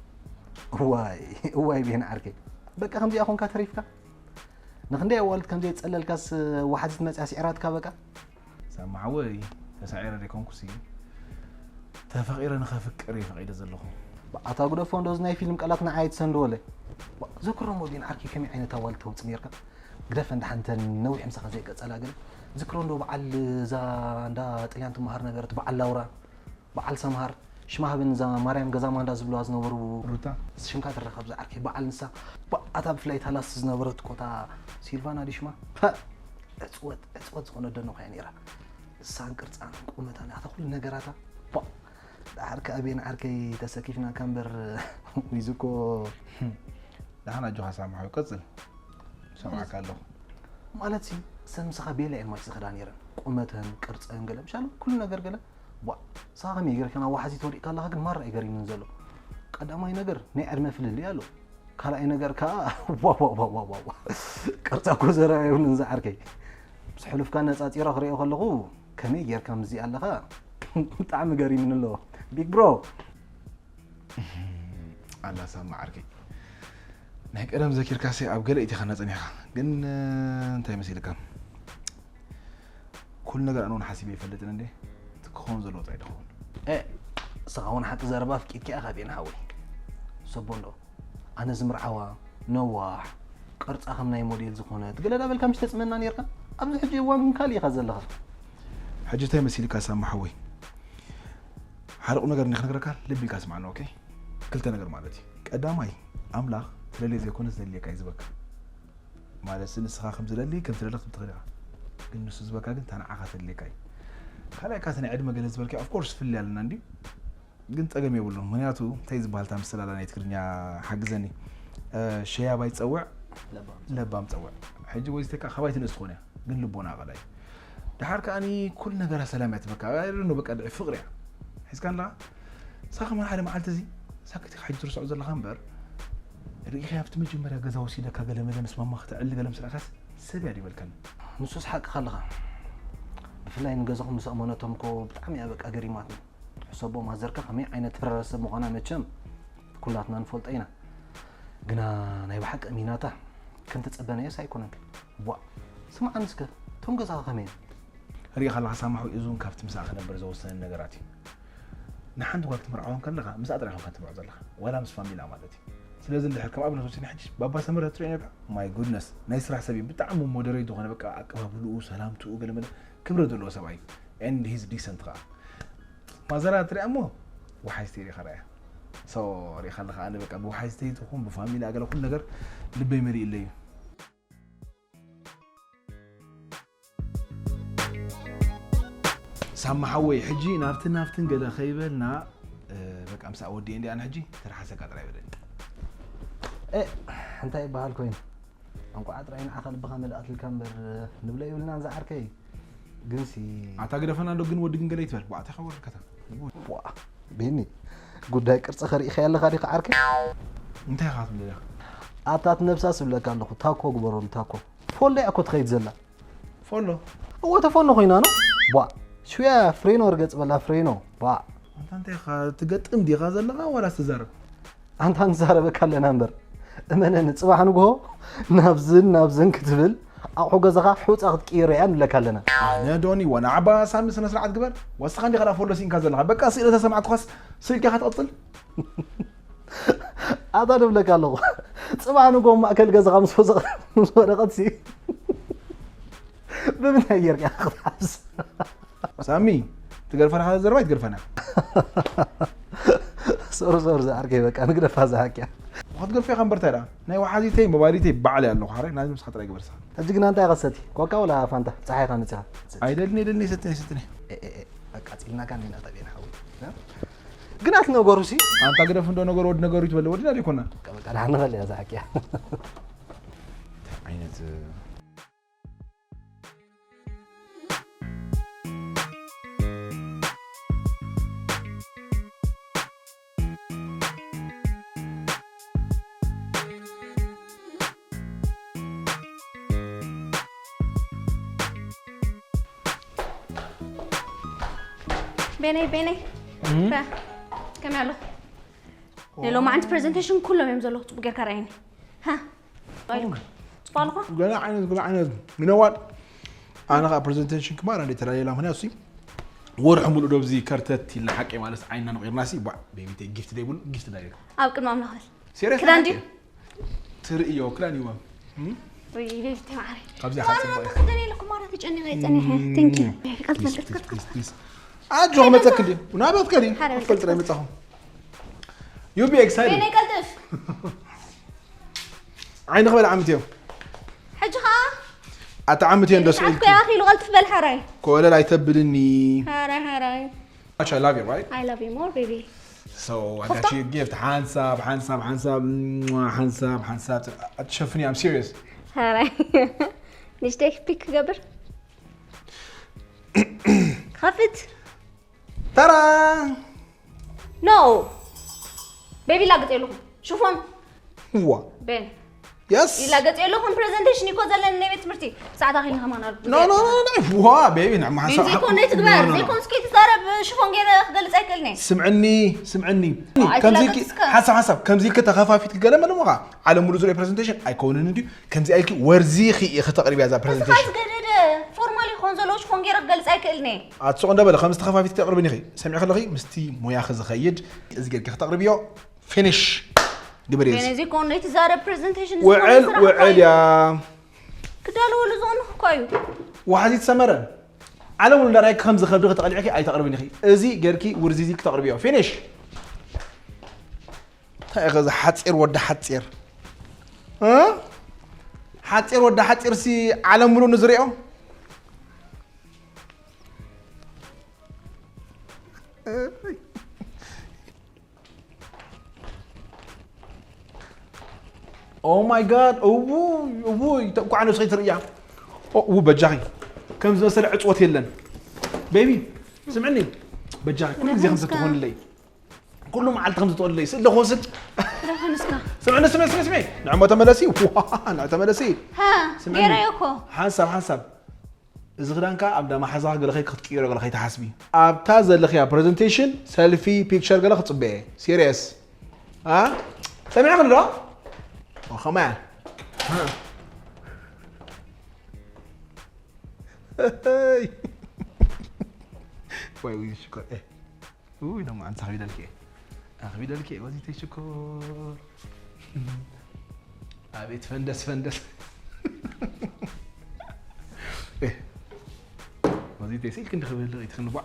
እዋይ፣ እዋይ ቤን ዓርከይ። በቃ ከምዚኣ ኾንካ ተሪፍካ? ንኽንደይ ኣዋልድ ከምዘይ ጸለልካስ ዋሓዚት መጽያ ስዒራትካ በቃ? ሳሚ ሓወይ፣ ተሳዒረ ዘይኮንኩሲ፣ ተፈቒረ ንኸፍቅር እየ ፈቒደ ዘለኹ። ኣታ ግደፎ እንዶ፣ እዚ ናይ ፊልም ቃላት ንዓይ ኣይትሰንድወለይ። ዋ፣ ዘክሮም ወዲን ዓርኪ ከመይ ዓይነት ኣዋልድ ተውጽእ ኔርካ? ግደፈ እንዳ ሓንተን ነዊሕ ምሳኻ ዘይቀጸላ ገለ። ዝክሮ እንዶ በዓል እዛ እንዳ ጥልያን ትመሃር ነበረት፣ በዓል ላውራ፣ በዓል ሰምሃር፣ ሽማ ሃበኒ እዛ ማርያም ገዛ ማንዳ ዝብልዋ ዝነበሩ። ሩታ። ሽምካ ትረኸብ ዝዓርከይ፣ በዓል ንሳ። ባ-፣ ኣታ ብፍላይ እታ ላስት ዝነበረት እኮ እታ ሲልቫና ድዩ ሽማ? ፐ! ዕጽወት፣ ዕጽወት ዝኾነ ደኖ እኮ እያ ነይራ። ሳን ቅርጻን ቁመታን ኣታ ኩሉ ነገራታ። ቧ! ደሓር ከኣ ቤን ዓርከይ ተሰኪፍናካ እምበር፣ ዊዙ እኮ። ደሓን ኣጆኻ ሳምሓዊ፣ ቀጽል። ሰምዓካ ኣለኹ። ማለት ሲ፣ ሰብ ምሳኻ ቤላ እየን ማች ዝኸዳ ነይረን። ቁመተን፣ ቅርጸን ገለ፣ ምሻሉ ኩሉ ነገር ገለ። ቧ! ንስኻ ከመይ ጌርካ ናብ ወሓዚ ተወዲቕካ ኣለኻ ግን ማራ እዩ ገሪሙኒ ዘሎ። ቀዳማይ ነገር ናይ ዕድመ ፍልልይ ኣሎ። ካልኣይ ነገር ከኣ፣ ዋ፣ ዋ፣ ዋ፣ ዋ፣ ዋ፣ ዋ። ቅርጻ እኮ ዘረባ የብሉን ዝዓርከይ። ምስ ሕሉፍካ ነጻጺረ ክሪኦ ከለኹ፣ ከመይ ጌርካ ምስዚ ኣለኻ? ብጣዕሚ ገሪሙኒ ኣሎ። ቢግ ብሮ። ኣላ ሳማ ዓርከይ። ናይ ቀደም ዘኪርካሲ ኣብ ገለ ኢትኻና ጸኒሕካ። ግን፣ እ፣ እንታይ መሲልካ? ኩሉ ነገር ኣነ እውን ሓሲበ ይፈልጥን እንዴ? እቲ ክኸውን ዘለዎ ጥራይ ድኸውን። እ፣ ንስኻ እውን ሓቂ ዘረባ ኣፍቂድካ ኢኻ ቤን ሓወይ። ሰቦ እንዶ፣ ኣነ ዝምርዓዋ ነዋሕ፣ ቅርጻ ከም ናይ ሞዴል ዝኾነት፣ ገለ ዳበልካ ምሽ ተጽመና ኔርካ? ኣብዚ ሕጂ እዋን ግን ካልእ ኢኻ ዘለኻ። ሕጂ እንታይ መሲልካ ሳማ ሓወይ? ሓደ ቁም ነገር እንዲ ክነግረካ፣ ልቢ ኢልካ ስምዓኒ፣ ኦኬ? ክልተ ነገር ማለት እዩ። ቀዳማይ፣ ኣምላኽ ትደልዮ ዘይኮነስ ዘድልየካ እዩ ዝበካ። ማለት ንስኻ ከም ዝደሊ፣ ከም ትደሊ ከም ትኽእል ኢኻ። ግን ንሱ ዝበካ ግን እታ ንዓኻ ተድልየካ እዩ። ካልኣይ፣ ካቲ ናይ ዕድመ ገለ ዝበልካ፣ ኦፍ ኮርስ፣ ፍልልይ ኣለና እንድዩ። ግን ጸገም የብሉን። ምኽንያቱ፣ እንታይ ዝበሃል እታ ምስላ ኣላ ናይ ትግርኛ፣ ሓግዘኒ። እ፣ ሸያባይ ጸውዕ፣ ለባም። ለባም ጸውዕ። ሕጂ ወይዚተካ ካባይ ትንእስ ትኾን እያ፣ ግን ልቦና ኣቐላይ። ደሓር ከኣኒ ኩሉ ነገራ ሰላም እያ ትበካ። ኣይ፣ ኖ፣ በቃ፣ ድዒ ፍቕሪ እያ። ሒዝካ ኣለኻ? ንስኻ ከማን ሓደ መዓልቲ እዚ ሳክት ኢኻ ሕጂ ትርስዖ ዘለኻ እምበር፣ ርኢኻያ ኣብቲ መጀመርያ ገዛ ወሲደካ ገለ መለ ምስ ማማ ክተዕሊ ገለ ምስ ረኣኻስ ሰብ እያ ዲበልካኒ። ንሱስ ሓቅኻ ኣለኻ። ብፍላይ ንገዛኹም ምስ ኣመነቶም እኮ ብጣዕሚ እያ በቃ ገሪማትኒ። ሕሰቦ ማዘርካ ከመይ ዓይነት ተረረ ሰብ ምዃና መቸም ኩላትና ንፈልጦ ኢና። ግና ናይ ብሓቂ እሚናታ ከምቲ ጸበናዮስ ኣይኮነን። ቧእ! ስምዓኒ እስከ፣ እቶም ገዛኻ ከመይ እዮም? ርኢኻ ኣለኻ ሳማሑ፣ እዚ እውን ካብቲ ምስኣ ክነብር ዘወሰነኒ ነገራት እዩ። ንሓንቲ ጓል ክትምርዓዋ እንከለኻ፣ ምስኣ ጥራይ ኢኻ ትምርዖ ዘለኻ፣ ዋላ ምስ ፋሚላ ማለት እዩ። ስለዚ እንድሕር ከም ኣብነት ወሲድና ሕጂ ባባ ሰመረ ትሪኦ ነብራ? ማይ ጉድነስ፣ ናይ ስራሕ ሰብ እዩ፣ ብጣዕሚ ሞደሬት ዝኾነ፣ በቃ ኣቀባብልኡ፣ ሰላምትኡ፣ ገለ መለ ክብረት ዘለዎ ሰብኣይ እዩ። And he's decent ኸኣ። ማዘራ ትሪኣ እሞ ወሓዝቲ ሪኢኻ ርኣያ። So ሪኢኻ ኣለኻ፣ ኣነ በቃ ብወሓዝተይ ትኹን ብፋሚሊ ኣገለ ኩሉ ነገር ልበይ መሊእለይ እዩ። ሳማ ሓወይ፣ ሕጂ ናብትን ናብትን ገለ ከይበልና፣ እ፣ በቃ ምሳኣ ወዲኤ እንዲ ኣነ ሕጂ ተረሓሰካ ጥራይ በለኒ። እ፣ እንታይ ይበሃል ኮይኑ? እንቋዕ ጥራይ ንዓኻ ልብኻ መልኣትልካ እምበር ንብሎ የብልናን ዝዓርከይ። ግንሲ ኣታ ግደፈና እንዶ ግን ወዲ ግን ገለ ይትበል። ቧዕ፣ እንታይ ከወርድካታ? ቧዕ፣ ቤኒ፣ ጉዳይ ቅርጺ ከርእይኻ ኣለኻ ዲኻ ዓርከይ? እንታይ ኢኻ ትብለኒ ኢኻ? ኣታ እቲ ነብሳ ስብለካ ኣለኹ፣ ታኮ ግበረሉ፣ ታኮ። ፎሎ እያ እኮ ትኸይድ ዘላ። ፎሎ? እወ፣ ተፎኖ ኮይና ነው። ቧዕ፣ ሽያ ፍሬኖ ርገጽ በላ፣ ፍሬኖ። ቧዕ። ኣንታ እንታይ ኢኻ ትገጥም ዲኻ ዘለኻ ዋላስ ትዛረብ? ኣንታ ንዛረበካ ኣለና እምበር፣ እመነኒ፣ ጽባሕ ንግሆ ናብዝን ናብዝን ክትብል፣ ኣቑሑ ገዛኻ ሑጻ ክትቅይሮ እያ ንብለካ ኣለና። ኣነ ዶኒ፣ ወናዕባ ሳሚ፣ ስነ ስርዓት ግበር። ወስኻ እንዲኻ ደኣ ፎሎ ሲንካ ዘለኻ። በቃ፣ ስኢለ ተሰማዕኩኻስ፣ ስልኪኻ ትቕጽል። ኣታ ንብለካ ኣለኹ። ጽባሕ ንግሆ ማእከል ገዛኻ ምስ ወሰኸ-፣ ምስ ወደቐትሲ፣ ብምንታይ ጌርካ ክትሓዝ? ሳሚ፣ ትገርፈና ካለ ዘረባ ይትገርፈና። ሶሪ፣ ሶሪ፣ ዝዓርከይ፣ በቃ ንግደፋ፣ ዝሓቅያ። ክትገርፈ ኢኻ እምበር፣ እንታይ ደኣ? ናይ ወሓዚተይ፣ መባሊተይ ባዕለይ ኣለኹ፣ ሓረይ፣ ናዚ ምሳኻ ጥራይ ግበር፣ ንስኻ። ሕጂ ግና እንታይ ኢኻ ትሰቲ? ኮካ ወላ ፋንታ? ጸሓይኻ መጺኻ። ኣይደልን፣ ኣይደልን፣ ኣይሰትን፣ ኣይሰትን። ኤ፣ ኤ፣ ኤ፣ ኣቃጺልናካ እንዲና፣ ጠቤና ሓዊ። እ? ግን ኣቲ ነገሩ ሲ? ኣንታ ግደፍ እንዶ ነገሩ፣ ወዲ ነገሩ ይትበል፣ ወዲና ዘይኮና። በቃ፣ በቃ፣ ደሓን ንኸል እያ፣ ዝሓቅያ። እንታይ ዓይነት ቤነይ፣ ቤነይ። እም? ራ፣ ከመይ ኣሎ? ናይ ሎማዓንቲ ፕሬዘንቴሽን ኩሎም እዮም ዘለዉ። ጽቡቅ ጌርካ ርኣየኒ። ሃ? ጽቡቅ ኣለኹ? ገለ ዓይነት፣ ገለ ዓይነት። You know what? ኣነ ኸዓ ፕሬዘንቴሽን ክማር እንደ ተላለየላ ምኽንያት ሲ ወርሒ ሙሉእ ዶ ብዚ ከርተት ኢልና ሓቂ ማለት ዓይንና ነቒርና ሲ፣ ቧዕ፣ ቤቢተይ ጊፍት ደይብሉ፣ ጊፍት ዳይረክት። ኣብ ቅድሚ ኣምላኽ በል። ሴሪየስ ክዳን ሓቂ? ድዩ? ትርእዮ፣ ክዳን እዩ። እም? ወይ ቤቢተይ ማዕረይ። ካብዚኣ ማራ፣ ሓፂን ባይ። ክደን ኢለ እኮ ማራ ተጨኒቐ እየ ጸኒሐ። እም። Thank you። ቤቢ፣ ቀልጥ በል፣ ፕሊዝ፣ ቀልጥ፣ ፕሊዝ፣ ቀልጥ። ፕሊዝ፣ ፕሊዝ። ኣጆኹ መጸክል ድዩ? ናበትከ ድዩ? ሓደ ክትፈልጥ ጥራይ መጻኹ። You be excited. ቤነይ ቀልጥፍ። ዓይኒ ክበል ዓመት እዮም። ሕጂ ኸዓ? ኣታ ዓምት እየ እንዶ ሰዓት ስዒልኪ። ኮ ያኺሉ ቀልጥፍ በል ሓራይ። ኮለል ኣይተብልኒ። ሓራይ ሓራይ። Much I love you, right? I love you more baby. So I got you a gift. ሓንሳብ ሓንሳብ ሓንሳብ ሓንሳብ ሓንሳብ ኣትሸፍኒ። I'm serious. ሓራይ። ንሽተይ ፒክ ክገብር። ከፍት። ተራ No. ቤቢ ላግጥ የለኹም። ሽፎን ዋ ቤን የስ ይላገጥ የለኹም። ፕሬዘንቴሽን ይኮ ዘለኒ ናይ ቤት ትምህርቲ ሰዓት ኣኺልና ከማን ኣሎ። ኖ ኖ ኖ ኖ ዋ ቤቢ ንዕማ ቤን ዘይኮን ናይ ትግበር ዘይኮን እስኪ ትዛረብ ሽፎን ገይረ ክገልጽ ኣይክእልኒ። ስምዕኒ ስምዕኒ ኣይ ከምዚ ትላገጽ እስከ። ሓሳብ ሓሳብ ከምዚ ከተኸፋፊት ገለ መለሞኻ ዓለም ሙሉ ዙሪያ ፕሬዘንቴሽን ኣይከውንን እንድዩ። ከምዚ ኣይልኪ ወርዚ ኺ ኢኺ ተቕርብያ እዛ እስኻ ፕሬዘንቴሽን ዝገደደ ፎርማል ይኾን ዘለዎ ሽፎን ገይረ ክገልጽ ኣይክእልኒ። ኣትስቕ እንደ በለ ከምዚ ተኸፋፊት ክተቕርብኒ ኺ ሰሚዕኺ ኣለኺ ምስቲ ሞያኺ ዝኸይድ እዚ ጌርኪ ክተቕርብዮ ፊኒሽ ግበርዮ እዚ ቤን ዘይኮን ናይ ትዛረብ ፕሬዘንቴሽን ውዕል ውዕል እያ ክዳለወሉ ዝቕንኹ እኳ እዩ። ዋሕዚት ሰመረ ዓለም ሙሉ እንዳርኣይኪ ከም ዝኸብድኺ ተቐሊዕኪ ኣይተቕርብን ኢኺ። እዚ ጌርኪ ውርዚዚ ክተቕርብዮ ፊኒሽ። እንታይ ኢኸ እዚ ሓፂር ወዲ ሓፂር እ? ሓፂር ወዲ ሓፂር ሲ ዓለም ሙሉ ንዝሪኦ Oh my god እውይ እውይ ተቋዕ ነብሰይ ትርእያ ኡ በጃኺ ከም ዝመሰለ ዕፅወት የለን ቤቢ ስምዕኒ በጃኺ ኩሉ ግዜ ከም ትኾንለይ ኩሉ መዓልቲ ከም ዝትወልለይ ስለ ኾስድ ረኸንስካ ስምዕኒ ስምዕ ስምዕ ስምዕ ንዕሞ ተመለሲ ንዕ ተመለሲ ሃ ስምዕኒ። ገይረዮ እኮ ሓንሳብ ሓንሳብ እዚ ክዳንካ ኣብ ዳማሓዛኻ ገለ ከይክ ክትቅይሮ ገለ ከይትሓስቢ ኣብታ ዘለኽያ ፕሬዘንቴሽን ሰልፊ ፒክቸር ገለ ክፅበየ ሲሪየስ ሰሚዕኽኒ ዶ ከማያ ወይ ወይ ሽኮር እ ውይ ሎማዓንቲ ኣኽቢደልኪ እየ ኣኽቢደልኪ እየ ወዚተይ ሽኮር ኣቤት ፈንደስ ፈንደስ እ፣ ወዚተይ ስኢልክ እንዲ ክበልቕ ኢትኽንቧዕ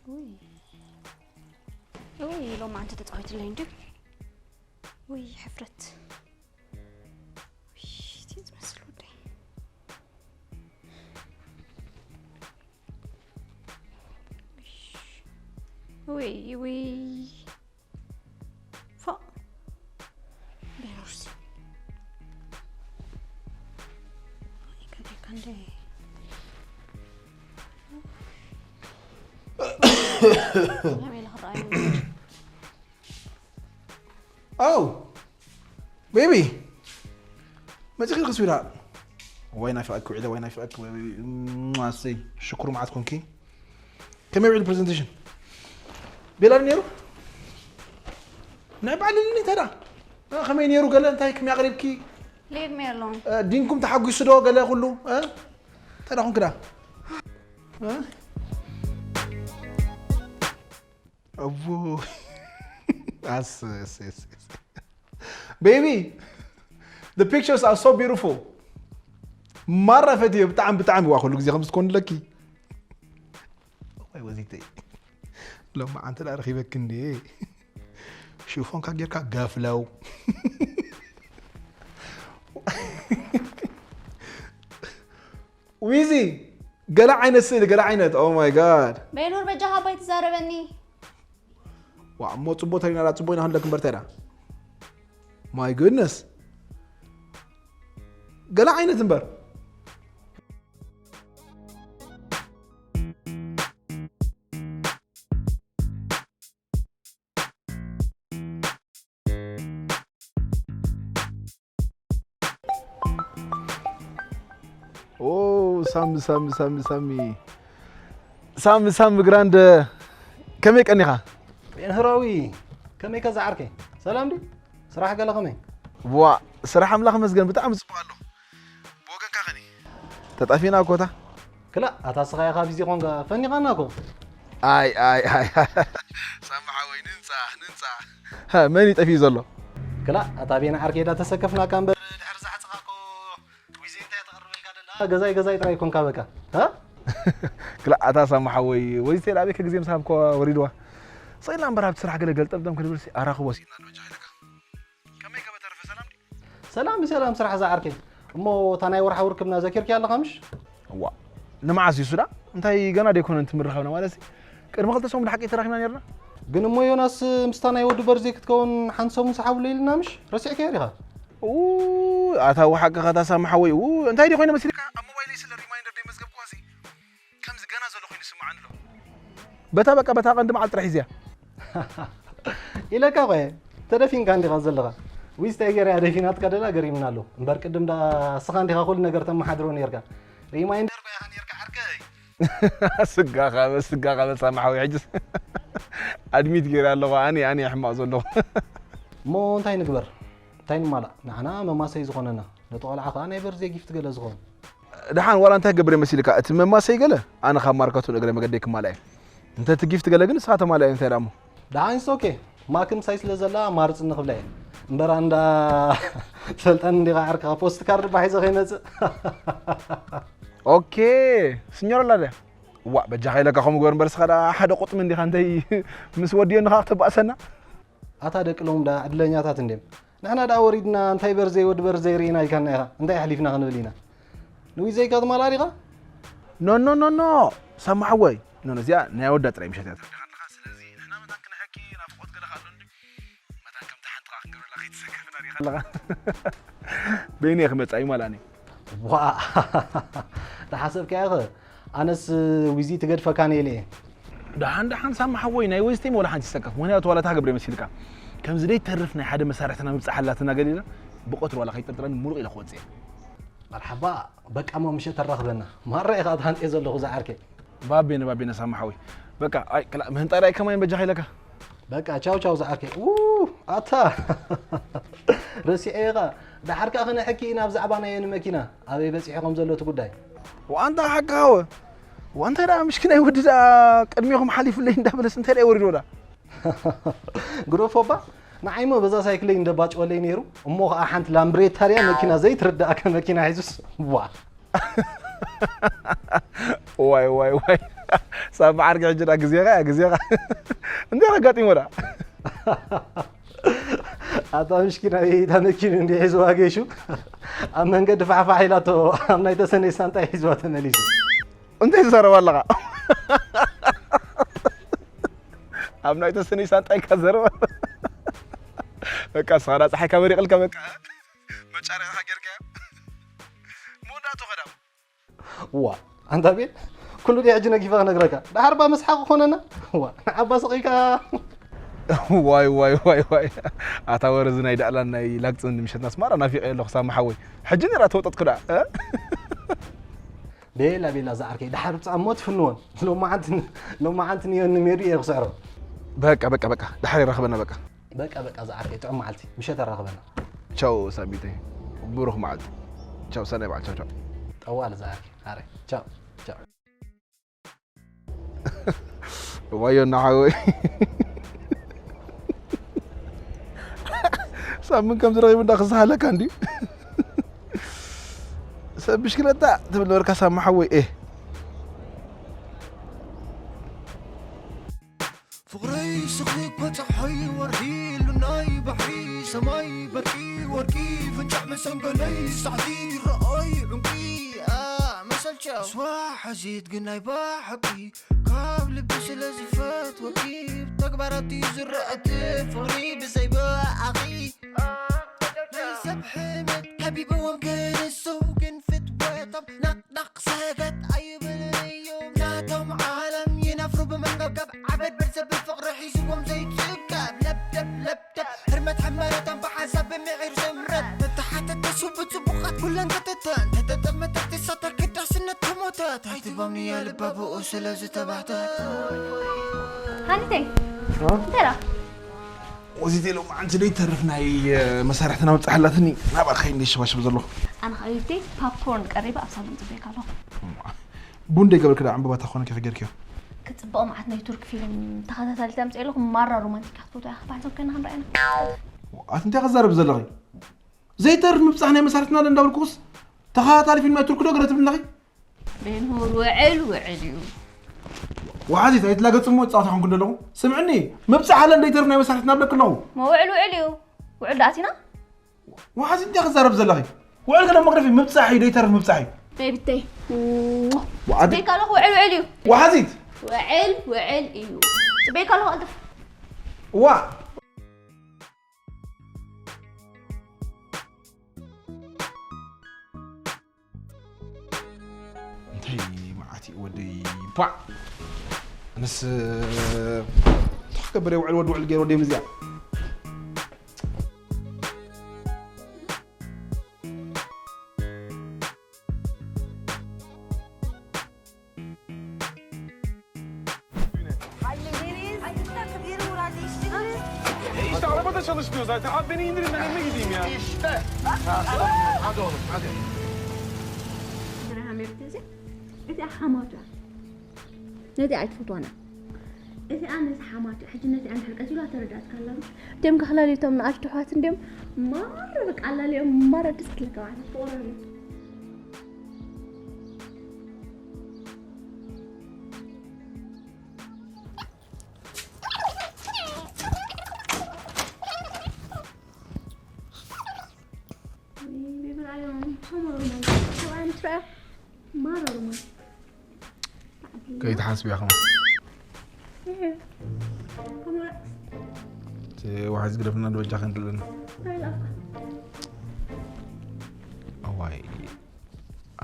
ውይ ውይ ሎማዓንቲ ተፃዊትለይ እንድዩ። ውይ ሕፍረት። ውይ እቲ ዝመስል ወደይ። ውይ ውይ ፎእ ቤኖርሲ ከንደይ ከንደይ ከመይ ኢለ ክረኣዩ ኣው ቤቢ መፂኺ ርክስ ቢላ ወይ ናፊቐኪ ውዒለ ወይ ናፊቐኪ ኣሰይ ሽኩር መዓት ኮንኪ ከመይ ውዒሉ ፕሬዘንቴሽን ቤላ ነይሩ ናይ ባዕሊ ልኒ ተዳ ከመይ ነይሩ ገለ እንታይ ከመይ ኣቕሪብኪ ሌቭ ሜ ኣሎን ዲንኩም ተሓጒሱ ዶ ገለ ኩሉ ተዳ ኮንክዳ ኣቦ ኣስ ኣስ ኣስ ኣስ baby the pictures are so beautiful ማራ ፈትዮ ብጣዕሚ ብጣዕሚ ዋ ኩሉ ግዜ ከምዚ ትኮን ኣለኪ ወይ ወዚተይ ሎማ ዓንተ ዳ ረኺበኪ እንዴ ሽፎንካ ጌርካ ገፍለው ዊዚ ገለ ዓይነት ስእሊ ገለ ዓይነት oh my god ቤኑር በጃኻ ኣባይ ትዛረበኒ ዋ እሞ ፅቡቅ ተሪና ዳ ፅቡቅ ኢና ክንለክ እምበር ተዳ my goodness ገለ ዓይነት እምበር ኦ ሳሚ ሳሚ ሳሚ ሳሚ ሳሚ ሳሚ ግራንደ ከመይ ቀኒኻ ቤንህራዊ ከመይ ከዛ ዓርከይ ሰላም ድዩ ስራሕ ገለ ከመይ ዋ ስራሕ ኣምላኽ መስገን ብጣዕሚ ጽቡቕ ኣሎ ብወገንካ ኸኒ ተጣፊና እኮታ ክላ ኣታ ስኻ ኢኻ ቢዚ ኾንካ ፈኒኻና እኮ ኣይ ኣይ ኣይ ሳማ ሓወይ፣ ንንጻ ንንጻ። መን ይጠፊ ዘሎ? ክላ ኣታ ቤና ዓርከይ ዳ ተሰከፍናካ እምበር ድሕር ዛሕጽኻ እኮ ዊዜ እንታይ ተቕርበልካ ደላ? ገዛይ ገዛይ ጥራይ ኮንካ በቃ። እ? ክላ ኣታ ሳማ ሓወይ፣ ወይዜ ላቤከ ግዜ ምስ ሃብኮ ወሪድዋ። ሰይላ እምበር ኣብቲ ስራሕ ገለ ገልጠምጠም ክንብል ሲ ኣራኽቦ ሲና ኣሎ ጃሂለካ። ከመይ ከ በተረፈ ሰላም ድዩ? ሰላም ብሰላም ስራሕ ዝዓርከይ። እሞ እታ ናይ ወርሓዊ ርክብና ዘኪርክያ ኣለኻ ምሽ? እዋ፣ ንመዓስ እዩ እሱ ደኣ? እንታይ ገና ደይኮነን ትምርኻብና ማለት ሲ? ቅድሚ ክልተ ሰሙን ብሓቂ ተራኺብና ነርና። ግን እሞ ዮናስ ምስታ ናይ ወዲ በርዜ ክትከውን ሓንቲ ሰሙን ሰሓብሎ ኢልና ምሽ? ረሲዕካዮ ዲኻ? ኡ፣ ኣታ እዋ ሓቅኻ እታ ሳሚ ሓወይ። ኡ፣ እንታይ ድዩ ኮይነ መሲልካ? ኣብ ሞባይለይ ስለ ሪማይንደር ደይመዝገብክዋ ሲ? ከምዚ ገና ዘሎ ኮይኑ ይስምዓኒ ኣሎ። በታ በቃ በታ ቀንዲ መዓልቲ ጥራሕ ሒዝያ። ኢለካ ቆየ፣ ተደፊንካ እንዲኻ ዘለኻ። ዊዝ እንታይ ገይራ እያ ደፊናትካ ደላ ገሪምና ኣሎ። እምበር ቅድም ዳ እስኻ እንዲኻ ኩሉ ነገር ተመሓድሮ ነይርካ። ሪማይንደር ባይኻ ነይርካ ዓርከይ። ስጋኻ በል፣ ስጋኻ በል ሳሚ ሓወይ፣ ሕጅስ ኣድሚት ገይረ ኣለኹ። ኣነ፣ ኣነ እየ ሕማቕ ዘለኹ። እሞ እንታይ ንግበር? እንታይ ንማላእ? ንዓና መማሰይ ዝኾነና፣ ነቲ ቆልዓ ኸኣ ናይ በርዜ ጊፍት ገለ ዝኾን። ደሓን ዋላ እንታይ ክገብር እየ መሲልካ? እቲ መማሰይ ገለ ኣነ ካብ ማርከቱ ንእግረ መገደይ ክማልኣ እየ። እንተ እቲ ጊፍት ገለ ግን ንስኻ ተማልኣዮ እንታይ ደኣ እሞ? ደሓን it's okay። ማክ ምሳይ ስለ ዘላ ኣማርጽ ንኽብላ እየ። እምበር ኣንዳ ሰልጠን እንዲኻ ዓርክኻ ፖስት ካርድ ባሒዘ ከይመጽእ። ኦኬ፣ ስኞር ኣላ ድያ? ዋእ፣ በጃኻ ኢለካ ከምኡ ግበር እምበር፣ ንስኻ ደኣ ሓደ ቁጥሚ እንዲኻ፣ እንታይ ምስ ወዲ ዮኒ ኸኣ ክተባእሰና? ኣታ ደቂ ሎሚ ደኣ ዕድለኛታት እንድዮም። ንሕና ደኣ ወሪድና፣ እንታይ በርዘይ ወዲ በርዘይ ርኢና ኢልካና ኢኻ፣ እንታይ ኣሕሊፍና ክንብል ኢና? ንዊዘይ ኢኻ ትማልኣ ዲኻ? ኖ፣ ኖ፣ ኖ፣ ኖ፣ ሳማ ሓወይ። ኖ፣ ኖ፣ እዚኣ ናይ ኣወዳ ጥራይ ምሸት እያ ተረዲኻ ኣለኻ። ስለዚ ንሕና መታን ክንሕኪ ናፍቖት ገለ ከኣ ኣሎ እንድዩ። መታን ከምቲ ሓንቲ ኸኣ ክንገብረላ ከይትሰከፍና ዲኻ ኣለኻ። በይነ እየ ክመጽእ ኣይማልኣን እየ። ዋእ! ዝሓሰብካዮ ኸ? ኣነስ ዊዚ ትገድፈካን እየ ኢለ እየ። ደሓን ደሓን ሳሚ ሓወይ፣ ናይ ወይስተይ ወላ ሓንቲ ይሰከፍ። ምኽንያቱ ዋላ እታ ክገብር እየ መሲልካ። ከምዚ ደይተርፍ ናይ ሓደ መሳርሕትና ምብጻሕ ኣላትና ገሊላ፣ ብቐትሩ ዋላ ከይጠርጥረኒ ሙሉቕ ኢለ ክወጽእ እየ። መርሓባ፣ በቃ እሞ ምሸት ተራኽበና። ማራ ኢኻ ኣትሃንጥየ ዘለኹ ዝዓርከይ። ባቤነ፣ ባቤነ ሳሚ ሓወይ። በቃ፣ ኣይ፣ ክላ-፣ ምህንጣይ ዳይ ከማይ በጃኻ ኢለካ። በቃ፣ ቻው ቻው ዝዓርከይ። ው፣ ኣታ። ረሲዐ ኢኻ። ደሓር ከኣ ክነሐኪ ኢና ብዛዕባ ናይ ዮኒ መኪና። ኣበይ በጺሑ ከም ዘሎ እቲ ጉዳይ። ወኣንታ ሓቂ ሃወ። ወኣንታ ደኣ ምሽኪናይ ወዲ ደኣ ቅድሜኹም ሓሊፉለይ እንዳበለስ እንታይ ደኣ ወሪድዎ ደኣ? ግደፎ እባ። ንዓይሞ በዛ ሳይክለይ እንደባጭወለይ ነይሩ። እሞ ኸኣ ሓንቲ ላምብሬታ ድያ መኪና ዘይትርድኣካ መኪና ሒዙስ። ዋ። ዋይ፣ ዋይ፣ ዋይ። ሳሚ ዓርኪ ሕጂ ደኣ ግዜኻ እያ፣ ግዜኻ። እንታይ ኣጋጢሙ ደኣ? ኣታ ምስኪን ኣበይ እታ መኪኑ እንዲዩ ሒዝዋ ጌሹ? ኣብ መንገዲ ፋሕፋሕ ኢላቶ ኣብ ናይ ተሰነይ ሳንጣ ሒዝዋ ተመሊሱ። እንታይ ትዛረብ ኣለኻ? ኣብ ናይ ተሰነይ ሳንጣ ኢልካ ትዛረብ? በቃ ንስኻ ደኣ ጸሓይካ መሪቕልካ በቃ። መጫረኻ ጌርካዮ። መወዳእቱ ኸዳ። ዋ፣ ኣንታ ቤል፣ ኩሉ ድየ ሕጂ ነጊፈ ክነግረካ? ደሓር ባ መስሓቕ ኾነና? ዋ፣ ንዓባ ስቕ ኢልካ። ዋይ፣ ዋይ፣ ዋይ፣ ዋይ። ኣታ ወረ እዚ ናይ ዳእላን ናይ ላግጽን ምሸትና ኣስማራ ናፊቐዮ ኣለኹ ሳሚ ሓወይ። ሕጂ ነይራ ተወጠጥኩ ደኣ፣ እ? ቤላ፣ ቤላ፣ ዝዓርከይ፣ ደሓር ብጻ እሞ ትፍንወን። ሎማዓንቲ ን-፣ ሎማዓንቲ ንዮኒ ሜዱ እየ ክስዕሮ። በቃ፣ በቃ፣ በቃ። ደሓር ይራኸበና በቃ። በቃ፣ በቃ፣ ዝዓርከይ፣ ጥዑም መዓልቲ። ምሸት ኣራኽበና። ቻው ሳሚተይ። ብሩኽ መዓልቲ። ቻው፣ ሰናይ በዓል። ቻው፣ ቻው። ጠዋል ዝዓርከይ። ኣረ፣ ቻው፣ ቻው። ዋዮ እናሓወይ። ሳምን ከም ዝረኺቡ እንዳ ክዝሃለካ እንድዩ። ሰብ ብሽክለታ ትብል ነበርካ ሳሚ ሓወይ። ኤህ። ፍቕረይ ስኽሪክ በጽሓይ ወርሒ ሉናይ ባሕሪ ሰማይ በርቂ ወርቂ ፍንጫዕ መሰንገለይ ሳዕዲ ረኣይ ዕንቂ ኣ መሰልቸው ስዋ ሓዚት ግን ናይ ብሓቂ ካብ ልቢ ስለ ዝፈትወኪ ብተግባራት እዩ ዝረኣቲ ፍቕሪ ብዘይ ብኣኺ ናይ ሰብ ሕመት ከቢብዎም ክንሱ ግን ፍትወቶም ናቕናቕ ሰገት ኣይብልን እዩ ናቶም ዓለም ይነፍሩ ብመንገብገብ ዓበድ በርዘብል ፍቕሪ ሒዝዎም ዘይጽገብ ለብደብ ለብደብ ህርመት ሕመረቶም ብሓንሳብ ብምዒር ዘምረት ተተሓተተሱ ብጽቡቓት ኩለን ከተተን ተተጠመተት ተሳተር ክዳስነት ተሞተት ኣይትቦምንያ ልባ ብኡ ስለ ዝተባህተት ሃኒተይ እንታይ ደኣ ወዚተ ሎማዓንቲ ደይተርፍ ናይ መሳርሕትና ምብጻሕ ኣላትኒ ናብኣ ከይድ እንደ ሸባሸብ ዘለኹ ኣነ ኸዓ ፓፕኮርን ቀሪበ ኣብ ሳሎን ጽበየካ ኣለኹ ቡን ደይ ገበርክ ደኣ ዕምበባታ ክኾነኪ ከጌርክዮ ክጽብቕ መዓት ናይ ቱርክ ፊልም ተኸታታሊት ኣምጽእ ኣለኹ። ማራ ሮማንቲክ ክትፈትዋ ኢኻ። ክበሓሶም ከና ክንረኣየና። ኣቲ እንታይ ክዛረብ ዘለኺ? ዘይተርፍ ምብጻሕ ናይ መሳርሕትና ዶ እንዳበልኩስ ተኸታታሊ ፊልም ናይ ቱርክ ዶ ገለ ትብልለኺ? ቤንሁር ውዕል ውዕል እዩ። ወሓዚት ኣይትላገጽ እሞ ጻወታ ኮንኩ እንደለኹ። ስምዕኒ፣ ምብጻሕ ኣለ ዘይተርፍ ናይ መሳርሕትና ብለክ ኣለኹ። መውዕል ውዕል እዩ። ውዕል ደኣቲና? ወሓዚት እንታይ ክዛረብ ዘለኺ? ውዕል ገለ መቕረፊ ምብጻሕ እዩ ዘይተርፍ ምብጻሕ እዩ። ቤቢተይ። ወዓድ- ጽበይካ ኣለኹ ውዕል ውዕል እዩ። ወሓዚት። ውዕል ውዕል እዩ። ጽበይካ ኣለኹ ቀልጥፍ። ዋ እንታይ መዓት እዩ ወደይ ፓዕ ኣነስ እንታይ ክገብር እየ ውዕል ወዲ ውዕል ገይር ወደይ ምዚኣ E işte araba da çalışmıyor zaten. Abi beni indirin ben evime gideyim ya. İşte. Hadi oğlum hadi. ብርሃን ቤት እዚ እዚኣ ሓማቱ እያ ነዚኣ ኣይትፈትዋና እዚኣ ነዚ ሓማቱ ሕጂ ነዚኣ እንድሕር ቀቲሉ ኣተረዳእትካ ኣላ ደም ክኽላልዩ እቶም ንኣሽቱ ኣሕዋት እንድዮም ማረ በቃ ኣላልዮም ማረ ደስ ክብለካ ማለት ፍቕሮም ከይትሓስብያ ኸማ እቲ ዋሕዚ ግደፍና ንበጃ ከንድለና ኣዋይ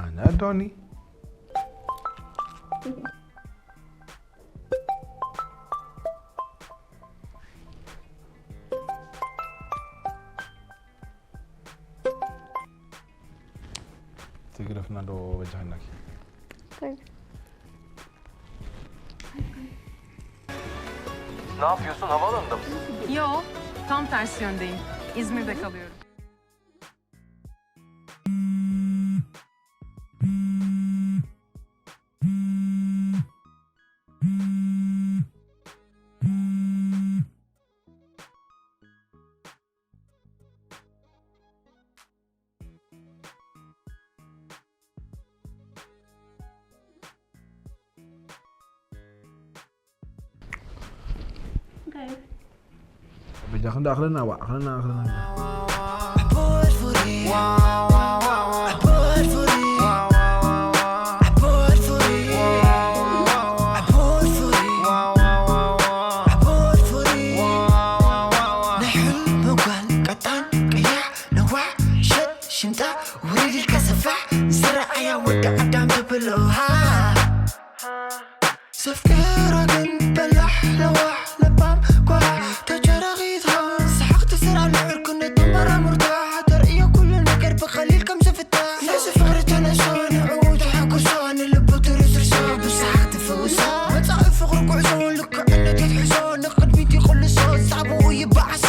ኣነ ኣዶኒ ትግረፍና ዶ በጃህናኪ Ne yapıyorsun? Havaalanında mısın? Yo, tam tersi yöndeyim. İzmir'de kalıyorum. በጃ ክንዲ ኣኽለና ዋ ኣኽለና ኣኽለና ሽምጣ ውርድ ኢልካ ሰፋሕ ንዝረኣያ ወዲ ኣዳም ትብልሃ ዘፍቅራ ግን በላሕ ለዋሕ ለባም ጓሕ ተጨረኺትኻ ሰሓቕቲ ስራ ንዕርክነት ተመራሙርታ ተርእዮ ኩሉ ነገር ብቐሊል ከም ዝፍታ ነዚ ፍቕሪ ተነሶ ንዕኡ ተሓጉሶ ንልቡ ትርስርሶ ብሰሓቕ ትፍውሶ መጻኢ ፍቕሪ ጉዕዞ ልክዕነት የትሕዞ ንቕድሚት ይቕልሶ ጻብኡ ይበዓሶ